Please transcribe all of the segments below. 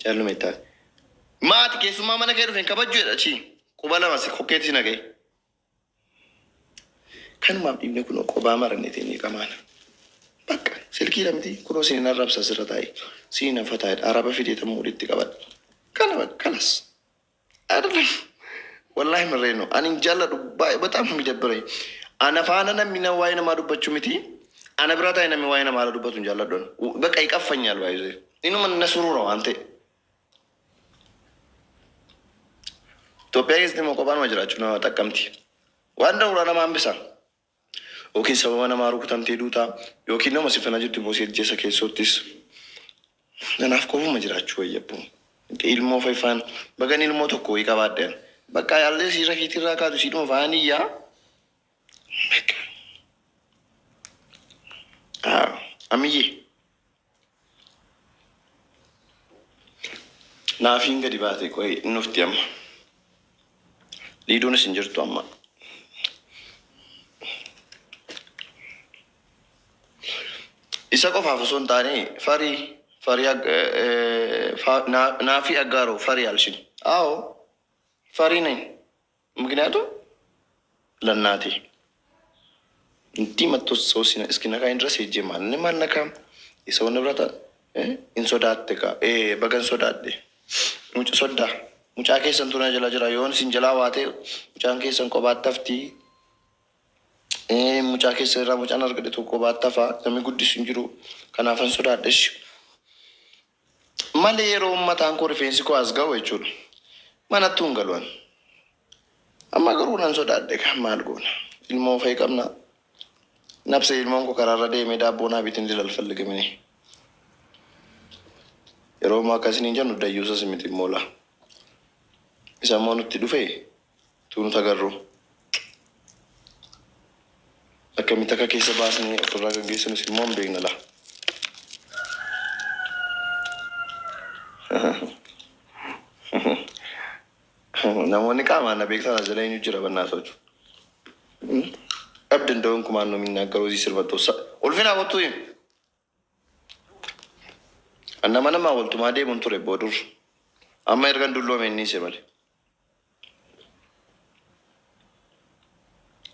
Calluma itti Maati keessummaa mana kee dhufe hin kabajju jedha chi. Quba lama si kokkeetti si naga'e. Kanumaaf dhiifne kunoo qobaa maranne teenye qamaana. Bakka silkiidha miti kunoo siin hin arrabsa asirra taa'e. Siin hin fataa jedha araba fidee tamuu walitti qabadha. Kana bakka kalas. አይደለም ወላሂ ምሬ ነው። Ani hin jaalladhu baay'ee በጣም ነው የሚደብረኝ። Ana faana namni na waa'ee namaa dubbachuu miti. Ana bira taa'e namni waa'ee namaa dubbatu hin jaalladhu. በቃ ይቀፈኛል። ባይዘ inuma na surura waan ta'e. Itoophiyaa keessatti immoo kophaan jiraachuu nama xaqqamti. Waan dawuraa nama hambisa. Yookiin sababa namaa rukutamtee duutaa yookiin nama si fana jirtu immoo si ajjeesa keessoottis. Kanaaf qofuma jiraachuu wayyabbu. Ilmoo faifaan bagan ilmoo tokko wayii qabaadheen. Bakka yaallee si rafiitirraa kaatu si dhuma faan iyyaa. Bakka. Amiyyi. Naafiin gadi baate qoy nufti amma. Liiduunis hin jirtu amma. Isa qofaaf osoo hin taane farii farii naafii aggaaroo farii አልሽኝ። አዎ ፈሪ ነኝ። ምክንያቱም ለእናቴ እንዲህ መጥቶ ሰው እስኪነካኝ ድረስ ሄጄ ማንንም አልነካም። የሰው ንብረት hin sodaatte ka bagan sodaadhe muca soddaa mucaa keessan tuna jala jira yoon isin jalaa waate mucaan keessan kophaatti hafti mucaa keessa irraa mucaan argate tokko kophaatti hafa namni guddisu hin jiru kanaafan sodaadhe malee yeroo mataan koo rifeensi koo as ga'u jechuudha manattuu hin galu ani. Amma garuu nan sodaadhe kan maal goona ilmoo fa'i qabna nabse ilmoon koo karaarra deemee daabboo naa bitin dila አልፈልግም እኔ yeroo ammaa akkasiniin hin jennu dayyuusas miti immoo laa isa immoo nutti dhufe tuu nuti agarru akkamitti akka keessa baasnee ofirraa gaggeessinus immoo hin beekna laa. Namoonni qaamaan na beektan as jala eenyu jira በእናታችሁ እብድ እንደሆንኩ ማን ነው የሚናገረው? እዚህ ስር መጥቶ ulfina kottu nama nama waltumaa deemuun ture boodur amma ergan dulloome inni ise malee.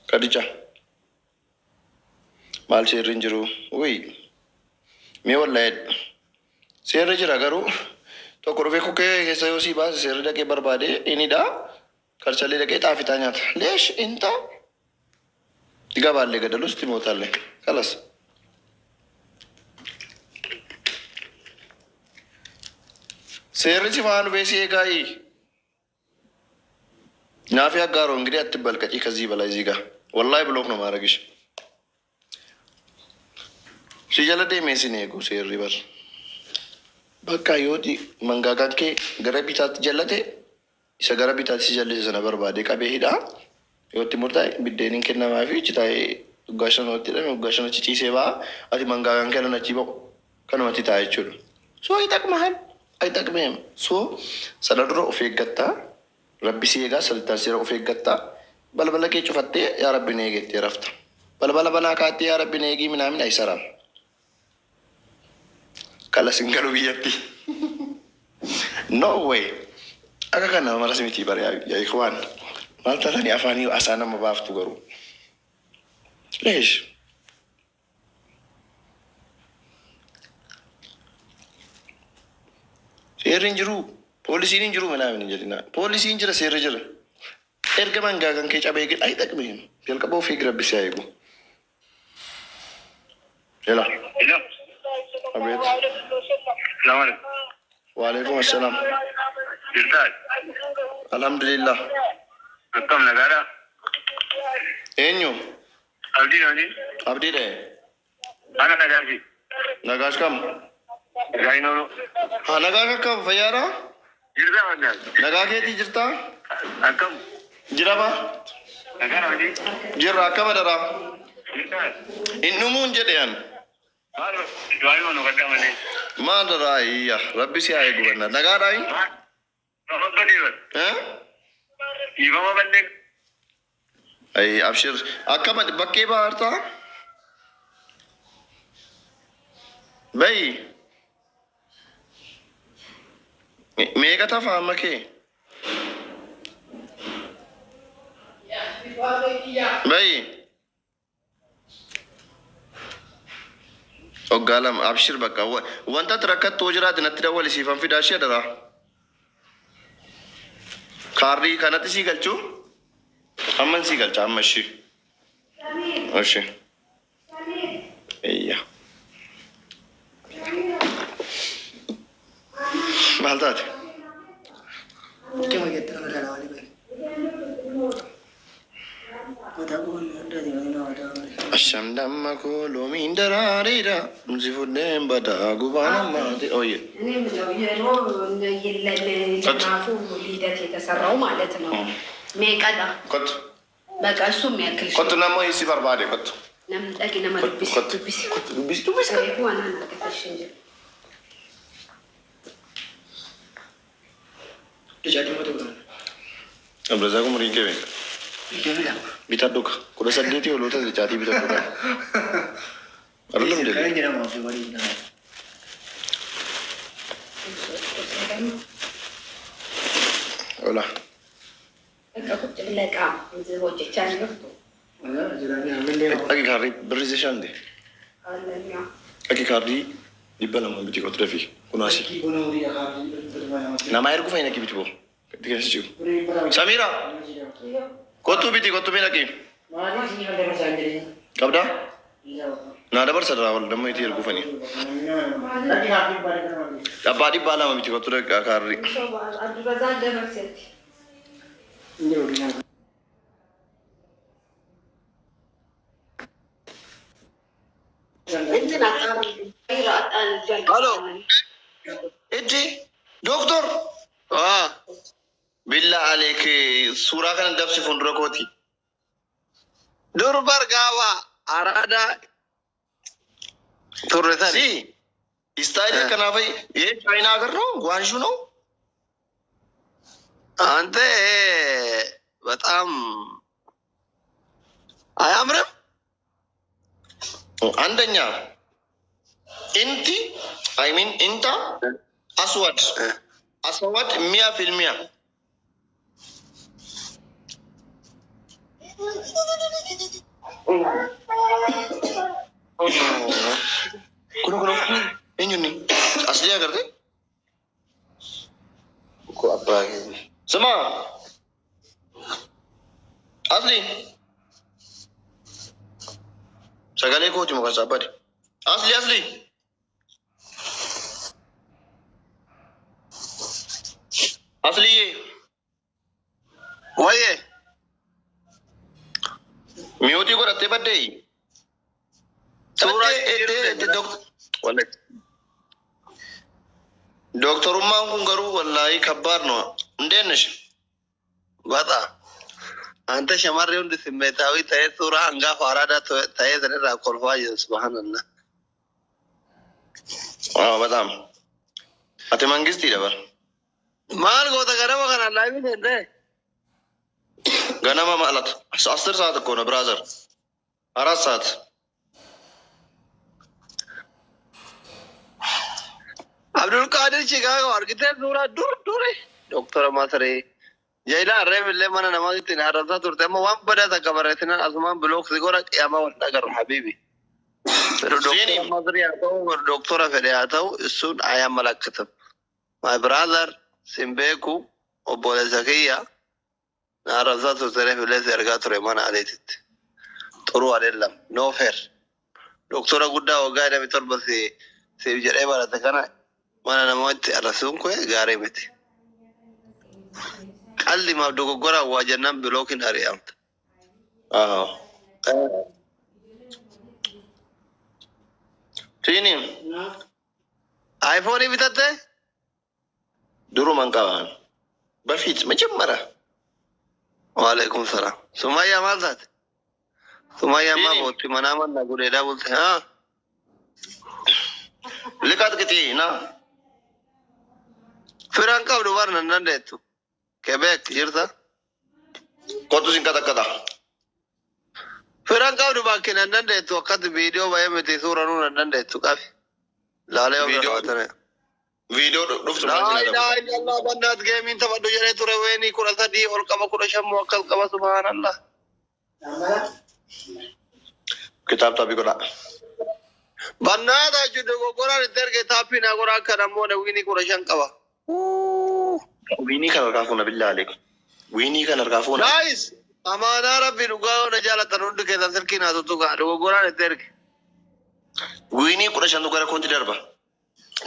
Kadicha maal seerri hin jiru? Wuy mee wallahi seerri jira garuu tokko dhufee kokkee keessa yoo sii baase seerri dhaqee barbaade inni dha karchallee dhaqee xaafitaa nyaata. Leesh inta ትገባለህ ገደል ውስጥ ትሞታለህ። ከላስ seerri si faana dhufee si eegaayi ናፊ አጋሮ እንግዲህ አትበልቀጪ ከዚህ በላይ እዚህ ጋር ወላሂ ብሎክ ነው ማድረግሽ። Si jala deemee sin eegu seerri bar. Bakka yooti mangaagaan kee gara bitaatti jallate isa gara bitaatti si jallise sana barbaade qabee hidhaa yoo itti murtaa'e biddeeniin kennamaa fi achi taa'ee waggaa shan walitti hidhame waggaa shan achi ciisee ba'a ati mangaagaan kee achi ba'u kanumatti ta'a jechuudha. So አይጠቅምህም አይጠቅምህም። So sana dura of eeggattaa rabbi si eegaa salittaan seera of eeggattaa balbala kee cufattee yaa rabbi na eegettee rafta. Balbala banaa kaattee yaa rabbi na eegii minaamin አይሰራም። Kalas hin galu biyyatti. No way. Akka kana maras miti bara yaa ikhwaan. Maal taatanii afaanii asaa nama baaftu garuu. Leesh. Seerri hin jiru. Poolisiin hin jiru minaamin hin jedhina. Poolisiin jira seerri jira. Erga mangaagaan kee cabee gad አይጠቅምህም. Jalqaba ofii rabbi si haa eegu. Jala. Hello. Abeet. Salaam alaikum. Waalaikum assalaam. Jirtaa? Alhamdulillah. Akkam nagaadhaa? Eenyu? Abdii nooni? Abdiidha. Ana nagaasi. Nagaash kam? Nagaa noonu. Haa nagaa akkam fayyaadha? Jirtaa wallaahi. Nagaa keetii jirtaa? Akkam. Jira ba? Nagaa nooni? Jirra akkam adaraa? Jirtaa? Hin dhumuun jedhe an. Maal du'aa nu gaddaa malee. Maal daraa iyya rabbi si haa eegu banna. Nagaadhaa? Maal badii Eh? Dhiifama ballee. Ay abshir. Akkam bakkee bahartaa? Bayi. Meeqa tafa amma kee? Bayi. Waggaa 2 abshir bakka wanta ati rakkattu yoo jiraate natti dawwali siifan fidaa ishee adaraa. Kaardii kanatti sii galchuu amman sii galcha amma ishii. Ishi. Eyya. Maal taate? Bukkee wayyaatti nama ilaalaa walii bari. Mataa quban addaati malee nama mataa malee. Asham damma koo loomiin daraareedha. Si fudheen badaa gubaan ammaati. Oye. እኔ የምለው የሮ ለናፉ ሊደት የተሰራው ማለት ነው። ሜቀዳ Kottu. በቃ እሱ የሚያክል Kottu nama si barbaade kottu. namni nama Kottu dubbisi kottu. dubbisi Kottu dubbisi dubbisi. ዋናን አርገተሽ እንጂ Dicaatii mootii godhan. Abrazaa umriin kee meeqa? 22. Bitadhu ka. 18 ol ta'e caatii bitadhu ka. Arlam Kan jedhe. jedhamu abdii walii nama. Ola. በቃ ቁጭ ብለህ ዕቃ hojjechaa hin jirtu. Jiraanii ammallee Dhaqi kaardii birri shante. አለኛ Dhaqi kaardii 200 biti kottu dafii. Kunaasi. bona horii akaafii. Nama ergu fayyina biti boo. Itti keessa jiru. Samiira. Kottu biti kottu mee dhaqi. Maaliif isin kan dabarsaa hin jireenya? Qabdaa? Naa dabarsa irraa wal damma itti ergu fani. Abbaa 200 biti kottu dhaqi kaardii. አብዱረዛቅ ደበርሴት እንትን Halo. Itti doktor. Billa aleek suuraa kana dabsi fuuldura kooti. Dur bargaawa araada turre sani. Si istaayilii akkanaa fa'i ee chaayinaa agar ነው ጓንሹ ነው አንተ በጣም አያምርም? አንደኛ ኢንቲ አይ ሚን ኢንታ አስዋድ አስዋድ ሚያ ፊልሚያ kuno kuno eenyunni asli agarte ko abbaa ስማ asli sagalee kooti muka sabbade asli asli asliye ወዬ miyuutii godhattee baddee Suuraa Dooktorummaan kun garuu wallaahi kabbaar ነው። እንዴት ነሽ? በጣም አንተ shamarri hundi ስሜታዊ ta'ee suuraa hangafa araadaa ta'ee sanirraa kolfaa jiru subhaanallah. አዎ በጣም ati mangistiidha bar Maal goota ganama kana live seentee? ገነማ ማለት 10 ሰዓት እኮ ነው brother፣ 4 ሰዓት Abdulqaadir Chicago argitee suuraa dur duri doktora Masree. Jailaan reef illee mana namaatti arrabsaa turte amma waan badaa takka barreessinaan asumaan block si godha qiyaamaa wal agarru habiibi. Doktora Zeeni Masrii haa ta'u doktora fedhe haa ta'u እሱን አያመለክትም። My brother sin beeku obboleessa kiyya na arrabsaa turte reef illee si argaa ture mana aleetitti. ጥሩ አይደለም no fair. Doktora guddaa waggaa 27 si siif jedhee barate kana mana namaatti arrabsuun kun gaarii miti. Qalli maaf dogoggora waa jennaan blockiin ari'amta. አዎ ሲኒ iPhone bitatte? duruman qaban በፊት መጀመሪያ Waalaikum salaam. Sumayyaa maal taate? Sumayyaa maa ሲኒ bootti manaa manna gudeedaa bulte. Haa? ልቀጥቅጪ ና Firaan qabdu barna hin dandeettu. Quebec jirta? Kottu sin qaxaqqaxa. Firaan qabdu bakki hin dandeettu akkatti viidiyoo bahee miti suura nuun hin dandeettu qabi. Laalee ofirra Viidiyoo qabatane. Viidiyoo dhuftu Laa maal isin ilaaha adabu? Illallah, bannaat gameiin taphadhu jedhee ture. Weenii 13 ol qaba, 15 moo akkas qaba, subhaanallah. Kitaab tapii godhaa. Bannaata jechuun dogoggoraan itti erge, taappii naa godhaa, akka namoonni wiinii 15 qaba. Wiinii kan harkaa fuuna, billaa aleekum. Wiinii kan harkaa fuuna. Guys, amaanaa rabbi, dhugaa yoo na jaalatan hundi keessan silkii naa tuttuqaa, dogoggoraan itti erge. Wiinii 15tu gara kootti darba.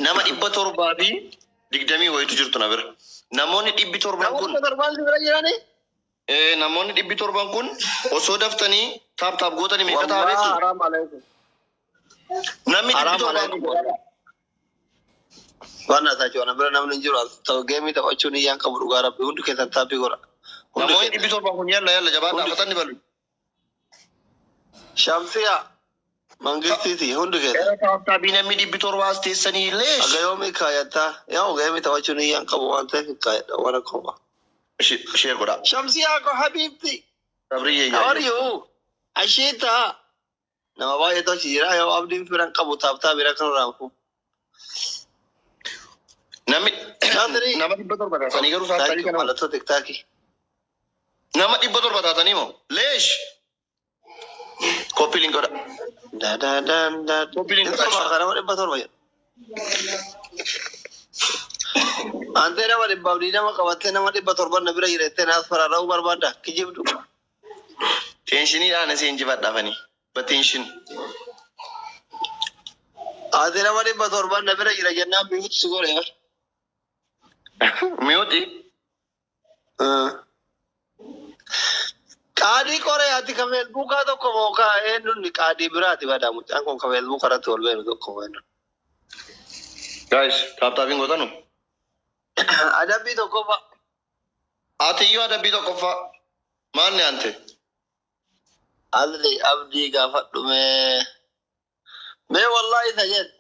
Nama 720 wayitu jirtu na bira. Namoonni 700 kun Namoota torbaan si bira jiranii? Namoonni 700 kun osoo daftanii tap tap gootanii meeqa ta'a Wallaahi beektu? haraam alaikum. Namni dhibbi Haraam torbaan alaikum. kun Waan naa na bira namni hin jiru. Ta'u gameii taphachuun iyyaan qabu, dhugaa rabbi, hundi keessan taappii godha. Hundi Namoonni keessan. 700 kun yalla yalla jabaadhaa Hundi afatan ni balu. Shamsiya mangistiiti hundi keessan. Gara tap tapii namni 700 as teessanii leesh. Aga yoomii kaayattaa yaa, gameii taphachuun iyyaan qabu waan ta'eef hin kaayadha waan akka. Share godhaa. Shamsiyaa ko habiibti. Sabriyyee How are yaayyo. you? Ashiita. Nama baay'eetu achi jira, yoo abdiin firan qabu tap tap bira kan raanfu. Namni Naasiri. nama 700 taatanii garuu tap tapii kana Mallattoo TikTokii. Nama 700 taatanii moo leesh. Copy link godha. Da da da da. Copy link Dhibba godha. torba nama 700 jedha. Antee nama 120 qabattee nama 700 na bira jirettee naas farara'uu barbaadda kijibdu. Tensioniidhaan isin injifadhaafanii. Ba tension. Ati nama 700 na bira jira jennaan mute si godhe bar. Mute. Qaadii qoree, ati ka Facebookaa tokko moo ka eenyuun qaadii biraati badaa, mucaan kun ka Facebook irratti ol beenu tokko moo eenyuun. Guys, tap tapiin gootanu. Adabbii tokkoffaa. Ati iyyuu adabbii tokkoffaa. Maal ni ante? Adli abdii gaafadhu mee. Mee wallahi isa jedhe.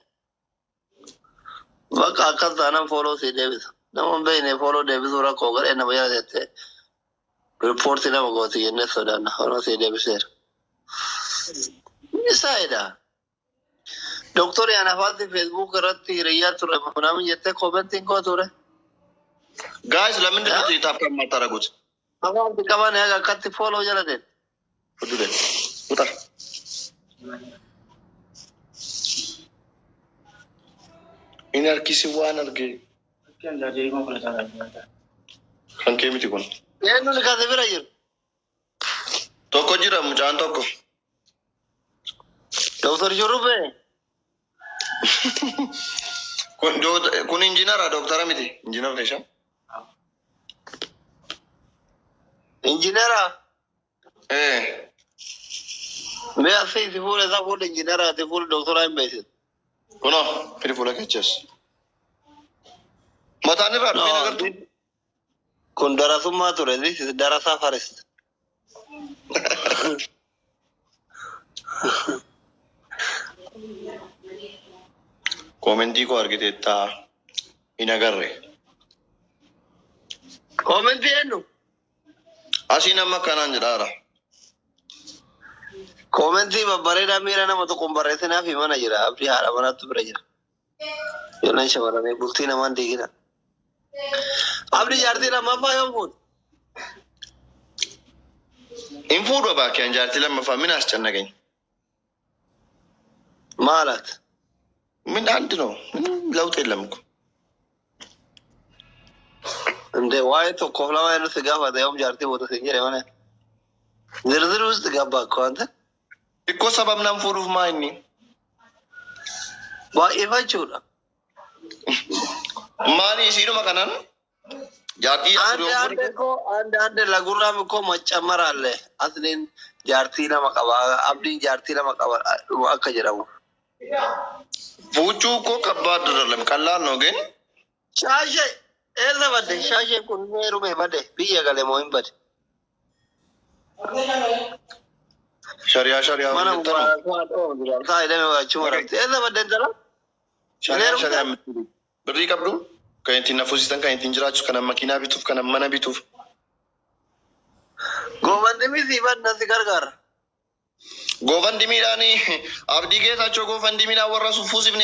Bakka akkas taanaan follow sii deebisa. Nama hin beekne follow deebisuu rakkoo godhee nama jala tettee reportii nama gooti jennee sodaanna, follow sii deebiseera. Isaayidha. Doktori Anafaatti Facebook irratti hiriyyaa ture ምናምን jettee commentiin koo ture. Guys, ለምንድን ነው tap tap የማታደርጉት? Afaan qaban eega akkatti follow jala deemu. Fuddure. Uta. Inni harkisi waan arge. Kan kee miti kun. Eenyuun kasi bira jiru? Tokko jira, mucaan tokko. Doktor Shurrubbee. Kun injiinara, dooktara miti. Injiinar Resha. Injiinara. Eh. Mee asii si fuula isaa, fuula injiinaraati, fuula doktoraa hin beeksisu. Kunoo firi fuula keechas. Mataan irraa dhufee agartu. Kun darasummaa ture. This is darasaa first. Commentii koo argiteettaa, hin agarre. Commentii eenyu? Asii nama akkanaan jedhaara. Commentii babbareedaa miira nama tokkoon barreessinaa fi mana jira. Abdii haadha manaatu bira jira. Ijoolleen shamarranii bultii namaan diigina. Abdii, jaartii lammaffaa yoom fuute? Hin fuudhu baakiyaan jaartii lammaffaa min አስጨነቀኝ። Maalat? ምን አንድ ነው። ምንም ለውጥ የለም እኮ። እንደ waa'ee tokkoof lama inni si gaafate, yoom jaartii fuute siin jedhe mana. ዝርዝር ውስጥ ገባ እኮ አንተ። Xiqqoo sababnaan fuudhuuf maa inni? Baay'ifachuudha. Maali isiidhuma kanaan jaartii አንድ አንድ እኮ አንድ አንድ ለጉራም እኮ መጨመር አለ። Asliin jaartii lama qaba. Abdiin jaartii lama qaba akka jedhamu. Fuuchuu እኮ ከባድ አይደለም፣ ቀላል ነው ግን Shaashee eessa badde? Shaashee kun heerume badde, biyya gale moo hin badde? ሸሪያ ሸሪያ Mana jettanu mubaaraa jedhame achuma rafte. Eessa badde intala? ሸሪያ ሸሪያ የምትሉ birrii qabdu kan ittiin na fuusisan, kan ittiin jiraachu, kan makiinaa bituuf, kan mana bituuf. Goobanni miti badna si gargaara. GoFundMedhaan abdii geetaachoo GoFundMedhaan warra fuusifne.